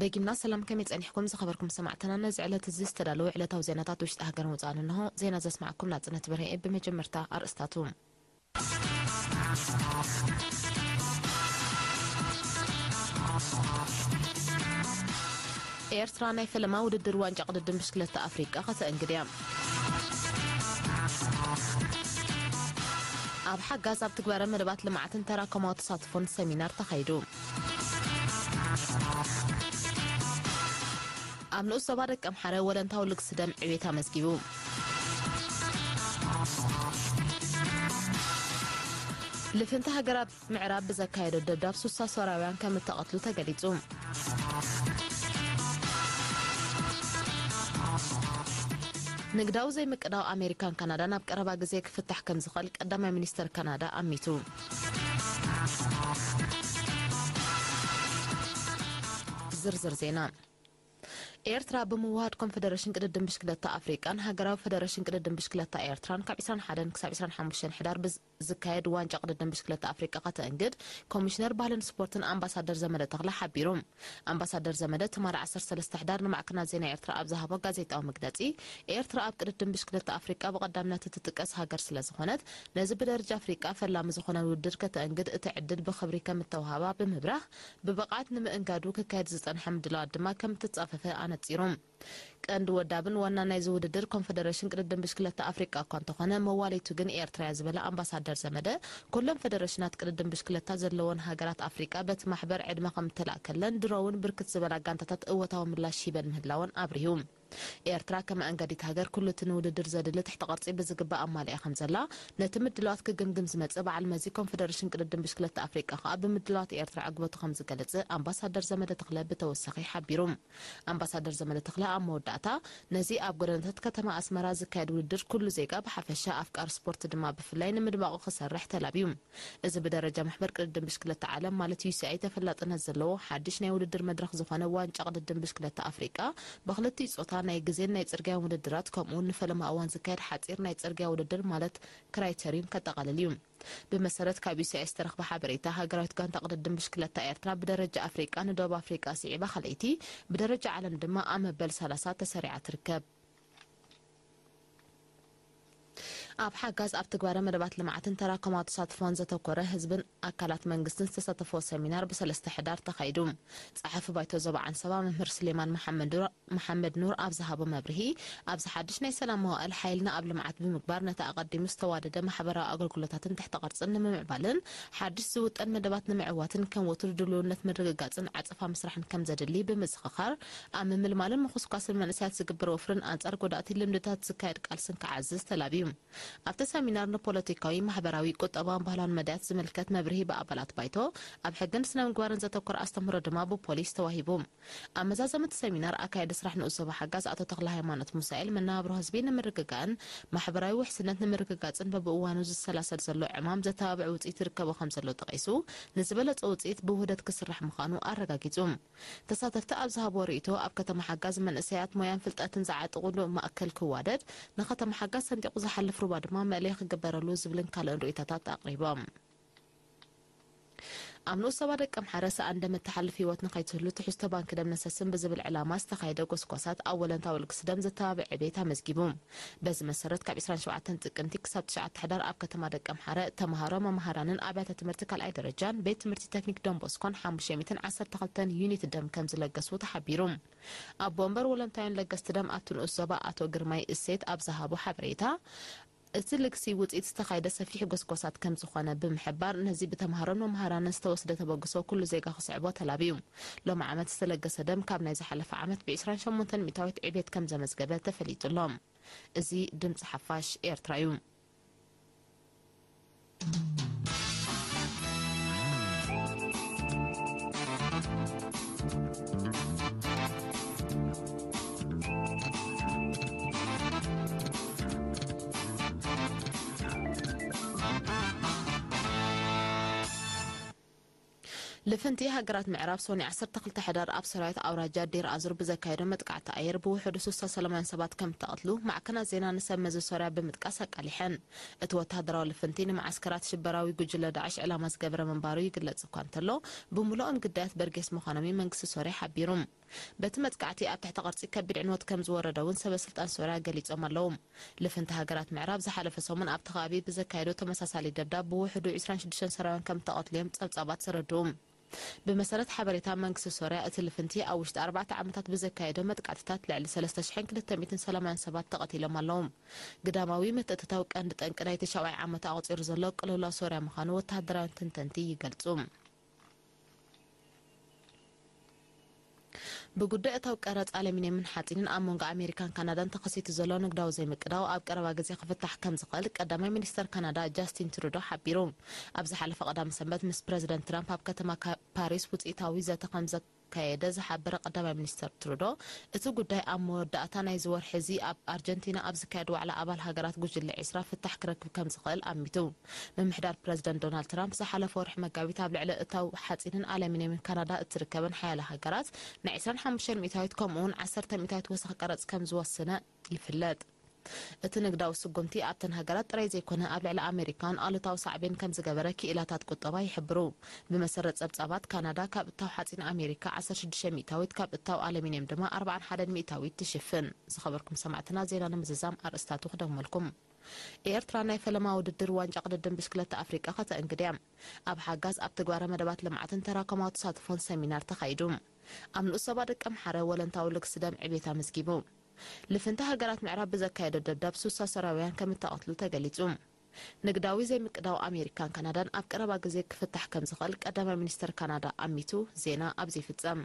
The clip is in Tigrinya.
ደጊምና ሰላም፣ ከመይ ጸኒሕኩም ዝኸበርኩም ሰማዕትና? ነዚ ዕለት እዚ ዝተዳለወ ዕለታዊ ዜናታት ውሽጢ ሃገርን ወጻእን እንሆ። ዜና ዘስማዕኩም ናጽነት በርሄ። ብመጀመርታ ኣርእስታቱ። ኤርትራ ናይ ፈለማ ውድድር ዋንጫ ቅድድም ብሽክለታ ኣፍሪቃ ከተእንግድ እያ። ኣብ ሓጋዝ ኣብ ትግበረ መደባት ልምዓትን ተራከማዊ ተሳትፎን ሰሚናር ተኻይዱ። ኣብ ንኡስ ዞባ ደቀምሓረ ወለንታዊ ልግሲ ደም ዕቤት ኣመዝጊቡ። ልፍንቲ ሃገራት ምዕራብ ብዘካየዶ ደብዳብ ሱሳ ሶርያውያን ከም እተቐትሉ ተገሊጹ። ንግዳዊ ዘይምቅዳው ኣሜሪካን ካናዳን ኣብ ቀረባ ግዜ ክፍታሕ ከም ዝኽእል ቀዳማይ ሚኒስተር ካናዳ ኣሚቱ። ዝርዝር ዜና። ኤርትራ ብምውሃድ ኮንፈደረሽን ቅድድም ብሽክለታ ኣፍሪቃን ሃገራዊ ፈደረሽን ቅድድም ብሽክለታ ኤርትራን ካብ ዕስራን ሓደን ክሳብ ዕስራን ሓሙሽተን ሕዳር ብዝ-፣ ዝካየድ ዋንጫ ቅድድም ብሽክለታ ኣፍሪቃ ከተእንግድ ኮሚሽነር ባህልን ስፖርትን ኣምባሳደር ዘመደ ተኽለ ሓቢሩ። ኣምባሳደር ዘመደ ትማሊ ዓሰርተ ሰለስተ ሕዳር ንማዕከናት ዜና ኤርትራ ኣብ ዝሃቦ ጋዜጣዊ መግለጺ፣ ኤርትራ ኣብ ቅድድም ብሽክለታ ኣፍሪቃ ብቐዳምነት እትጥቀስ ሃገር ስለ ዝኾነት፣ ነዚ ብደረጃ ኣፍሪቃ ፈላሚ ዝኾነ ውድድር ከተእንግድ እቲ ዕድል ብኽብሪ ከም እተውሃባ ብምብራህ፣ ብብቕዓት ንምእንጋዱ ክካየድ ዝጸንሐ ምድላዋት ድማ ከም እትጻፈፈ ኣነጺሩ። ቀንዲ ወዳብን ዋና ናይዚ ውድድር ኮንፈደረሽን ቅድድም ብሽክለታ ኣፍሪቃ እኳ እንተኾነ፣ መዋሊቱ ግን ኤርትራ እያ ዝበለ ኣምባሳደር ዘመደ፣ ኩለን ፈደረሽናት ቅድድም ብሽክለታ ዘለወን ሃገራት ኣፍሪቃ በቲ ማሕበር ዕድመ ከም እተላእከለን፣ ድሮ እውን ብርክት ዝበላ ጋንታታት እወታዊ ምላሽ ሂበን ምህላወን ኣብሪሁ። ኤርትራ ከም ኣንጋዲት ሃገር ኩሉ እቲ ንውድድር ዘድሊ ትሕተ ቅርጺ ብዝግባእ ኣማሊኣ ከም ዘላ፣ ነቲ ምድላዋት ክግምግም ዝመጽእ በዓል መዚ ኮንፈደረሽን ቅድድም ብሽክለታ ኣፍሪቃ ከኣ ብምድላዋት ኤርትራ ዕግበቱ ከም ዝገልጽ ኣምባሳደር ዘመደ ተኽለ ብተወሳኺ ሓቢሩ። ኣምባሳደር ዘመደ ተኽለ ኣብ መወዳእታ፣ ነዚ ኣብ ጎደናታት ከተማ ኣስመራ ዝካየድ ውድድር ኩሉ ዜጋ ብሓፈሻ ኣፍቃሪ ስፖርት ድማ ብፍላይ ንምድማቑ ክሰርሕ ተላብዩ። እዚ ብደረጃ ማሕበር ቅድድም ብሽክለታ ዓለም ማለት ዩ ሲ ኣይ ተፈላጥነት ዘለዎ ሓድሽ ናይ ውድድር መድረኽ ዝኾነ ዋንጫ ቅድድም ብሽክለታ ኣፍሪቃ ብክልቲኡ ጾታ ናይ ግዜን ናይ ጽርግያን ውድድራት ከምኡ እውን ንፈለማ እዋን ዝካየድ ሓጺር ናይ ጽርግያ ውድድር ማለት ክራይተሪዩም ከጠቓልል እዩ። ብመሰረት ካብ ዩ ሲ ኣይ ዝተረኽበ ሓበሬታ፣ ሃገራዊት ጋንታ ቅድድም ብሽክለታ ኤርትራ ብደረጃ ኣፍሪቃ ንደቡብ ኣፍሪቃ ስዒባ ካልኣይቲ፣ ብደረጃ ዓለም ድማ ኣብ መበል ሰላሳ ተሰሪዓ ትርከብ። ኣብ ሓጋዝ ኣብ ትግባረ መደባት ልምዓትን ተራከማዊ ተሳትፎን ዘተኮረ ህዝብን ኣካላት መንግስትን ዝተሳተፎ ሰሚናር ብሰለስተ ሕዳር ተኻይዱ። ጸሓፊ ባይቶ ዞባ ዓንሰባ መምህር ስሌማን መሓመድ ኑር፣ መሓመድ ኑር ኣብ ዝሃቦ መብርሂ፣ ኣብዚ ሓድሽ ናይ ሰላም መዋእል ሓይልና ኣብ ልምዓት ብምግባር ነቲ ኣቐዲሙ ዝተዋደደ ማሕበራዊ ኣገልግሎታትን ትሕተ ቅርጽን ንምምዕባልን ሓድሽ ዝውጠን መደባት ንምዕዋትን ከም ወትሩ ድልውነት ምርግጋጽን ዓጸፋ ምስራሕን ከም ዘድሊ ብምዝኽኻር፣ ኣብ ምምልማልን ምኹስኳስን መንእሰያት ዝግበር ወፍርን ኣንጻር ጎዳእቲ ልምድታት ዝካየድ ቃልስን ክዓዝዝ ተላብዩ። ኣብቲ ሰሚናር ንፖለቲካዊ፣ ማሕበራዊ፣ ቁጠባውን ባህላውን መዳያት ዝምልከት መብርሂ ብኣባላት ባይቶ፣ ኣብ ሕግን ስነ ምግባርን ዘተኮረ ኣስተምህሮ ድማ ብፖሊስ ተዋሂቡ። ኣብ መዛዘሚ እቲ ሰሚናር ኣካያዲ ስራሕ ንኡስ ዞባ ሓጋዝ ኣቶ ተኽለ ሃይማኖት ሙሳኤል፣ መነባብሮ ህዝቢ ንምርግጋእን ማሕበራዊ ውሕስነት ንምርግጋጽን በብእዋኑ ዝሰላሰል ዘሎ ዕማም ዘተባብዕ ውጽኢት ይርከቦ ከም ዘሎ ጠቒሱ፣ ንዝበለጸ ውጽኢት ብውህደት ክስራሕ ምዃኑ ኣረጋጊጹ። ተሳተፍቲ ኣብ ዝሃብዎ ርእይቶ፣ ኣብ ከተማ ሓጋዝ መንእሰያት ሞያን ፍልጠትን ዝዓጥቑሉ ማእከል ክዋደድ፣ ንከተማ ሓጋዝ ሰንጢቑ ዝሓልፍ ሩባ ድማ መእለዪ ክግበረሉ ዝብልን ካልእን ርእይቶታት ኣቕሪቦም። ኣብ ንኡስ ዞባ ደቀምሓረ ሰኣን ደም እትሓልፍ ህይወት ንኸይትህሉ ትሕዝቶ ባንኪ ደም ነሰስን ብዝብል ዕላማ ዝተኻየደ ጎስጓሳት ኣብ ወለንታዊ ልግሲ ደም ዘተባብዕ ዕቤት ኣመዝጊቡ። በዚ መሰረት ካብ ዕስራን ሸውዓተን ጥቅምቲ ክሳብ ትሽዓተ ሕዳር ኣብ ከተማ ደቀምሓረ ተምሃሮ፣ መምሃራንን ኣብያተ ትምህርቲ ካልኣይ ደረጃን ቤት ትምህርቲ ቴክኒክ ዶንቦስኮን ሓሙሽተ ሚእትን ዓሰርተ ክልተን ዩኒት ደም ከም ዝለገሱ ተሓቢሩ። ኣቦ ወንበር ወለንታውያን ለገስቲ ደም ኣብቲ ንኡስ ዞባ ኣቶ ግርማይ እሴት ኣብ ዝሃቦ ሓበሬታ፣ እቲ ልግሲ ውጽኢት ዝተኻየደ ሰፊሕ ጎስጓሳት ከም ዝኾነ ብምሕባር፣ ነዚ ብተምሃሮን መምሃራንን ዝተወስደ ተበግሶ ኩሉ ዜጋ ክስዕቦ ተላብዩ። ሎሚ ዓመት ዝተለገሰ ደም ካብ ናይ ዝሓለፈ ዓመት ብዕስራን ሸሞንተን ሚእታዊት ዕቤት ከም ዘመዝገበ ተፈሊጡ ኣሎ። እዚ ድምጺ ሓፋሽ ኤርትራ እዩ። ልፍንቲ ሃገራት ምዕራብ ሶኒ ዓሰርተ ክልተ ሕዳር ኣብ ሰራዊት ኣውራጃ ዴር ኣዙር ብዘካየዶ መጥቃዕቲ ኣየር ብውሕዱ ሱሳ ሰላማውያን ሰባት ከም እተቐትሉ ማዕከናት ዜና ንሰብ መዚ ሶርያ ብምጥቃስ ኣቃሊሐን። እቲ ወተሃደራዊ ልፍንቲ ንመዓስከራት ሽበራዊ ጉጅለ ዳዕሽ ዕላማ ዝገበረ ምንባሩ ይግለጽ እኳ እንተሎ፣ ብምሉኦም ግዳያት በርጌስ ምዃኖም እዩ መንግስቲ ሶርያ ሓቢሩ። በቲ መጥቃዕቲ ኣብ ትሕቲ ቅርጺ ከቢድ ዕንወት ከም ዝወረደ እውን ሰበ ስልጣን ሶርያ ገሊጾም ኣለዉ። ልፍንቲ ሃገራት ምዕራብ ዝሓለፈ ሰሙን ኣብቲ ከባቢ ብዘካየዶ ተመሳሳሊ ደብዳብ ብውሕዱ ዕስራን ሽዱሽተን ሶርያውያን ከም እተቐትሉ እዮም ጸብጻባት ዘረድኡ። ብመሰረት ሓበሬታ መንግስቲ ሶርያ፣ እቲ ልፍንቲ ኣብ ውሽጢ ኣርባዕተ ዓመታት ብዘካየዶ መጥቃዕትታት ልዕሊ ሰለስተ ሽሕን ክልተ ሚእትን ሰላማውያን ሰባት ተቐቲሎም ኣለዉ። ግዳማዊ ምትእትታው ቀንዲ ጠንቂ ናይቲ ሻብዓይ ዓመት ኣቑጺሩ ዘሎ ቅልውላው ሶርያ ምዃኑ ወተሃደራውያን ትንተንቲ ይገልጹ። ብጉዳይ እታው ቀረጽ ኣለሚንየምን ሓጺንን ኣብ መንጎ ኣሜሪካን ካናዳን ተኸሲቱ ዘሎ ንግዳዊ ዘይምቅዳው ኣብ ቀረባ ግዜ ክፍታሕ ከም ዝኽእል ቀዳማይ ሚኒስተር ካናዳ ጃስቲን ትሩዶ ሓቢሩ። ኣብ ዝሓለፈ ቀዳም ሰንበት ምስ ፕረዚደንት ትራምፕ ኣብ ከተማ ካ- ፓሪስ ውጽኢታዊ ዘተ ከም ዘካየደ ዝሓበረ ቀዳማይ ሚኒስተር ትሩዶ፣ እቲ ጉዳይ ኣብ መወዳእታ ናይዚ ወርሒ እዚ ኣብ ኣርጀንቲና ኣብ ዝካየድ ዋዕላ ኣባል ሃገራት ጉጅለ ዒስራ ፍታሕ ክረክብ ከም ዝኽእል ኣሚቱ። ምምሕዳር ፕረዚደንት ዶናልድ ትራምፕ ዝሓለፈ ወርሒ መጋቢት ኣብ ልዕሊ እታው ሓጺንን ኣለሚንየምን ካናዳ እትርከበን ሓያለ ሃገራት ን ዕስራን ሓሙሽተን ሚእታዊት ከምኡ እውን ዓሰርተ ሚእታዊት ወሰኽ ቀረጽ ከም ዝወሰነ ይፍለጥ። እቲ ንግዳዊ ስጉምቲ ኣብተን ሃገራት ጥራይ ዘይኮነ ኣብ ልዕሊ ኣሜሪካ እውን ኣሉታዊ ሳዕቤን ከም ዝገበረ ክኢላታት ቁጠባ ይሕብሩ። ብመሰረት ጸብጻባት ካናዳ ካብ እታው ሓጺን ኣሜሪካ ዓሰርተ ሽዱሽተ ሚእታዊት ካብ እታው ኣለሚንየም ድማ ኣርባዓን ሓደን ሚእታዊት ትሽፍን። ዝኸበርኩም ሰማዕትና ዜና ንምዝዛም ኣርእስታቱ ክደግመልኩም። ኤርትራ ናይ ፈለማ ውድድር ዋንጫ ቅድድም ብሽክለታ ኣፍሪቃ ከተእንግድ እያ። ኣብ ሓጋዝ ኣብ ትግባረ መደባት ልምዓትን ተራከማዊ ተሳትፎን ሰሚናር ተኻይዱ። ኣብ ንኡስ ዞባ ደቀምሓረ ወለንታዊ ልግሲ ደም ዕቤት ኣመዝጊቡ። ልፍንቲ ሃገራት ምዕራብ ብዘካየዶ ደብዳብ ሱሳ ሶርያውያን ከም እተቐትሉ ተገሊጹ። ንግዳዊ ዘይምቅዳው ኣሜሪካን ካናዳን ኣብ ቀረባ ግዜ ክፍታሕ ከም ዝኽእል ቀዳማይ ሚኒስተር ካናዳ ኣሚቱ። ዜና ኣብዚ ይፍጸም።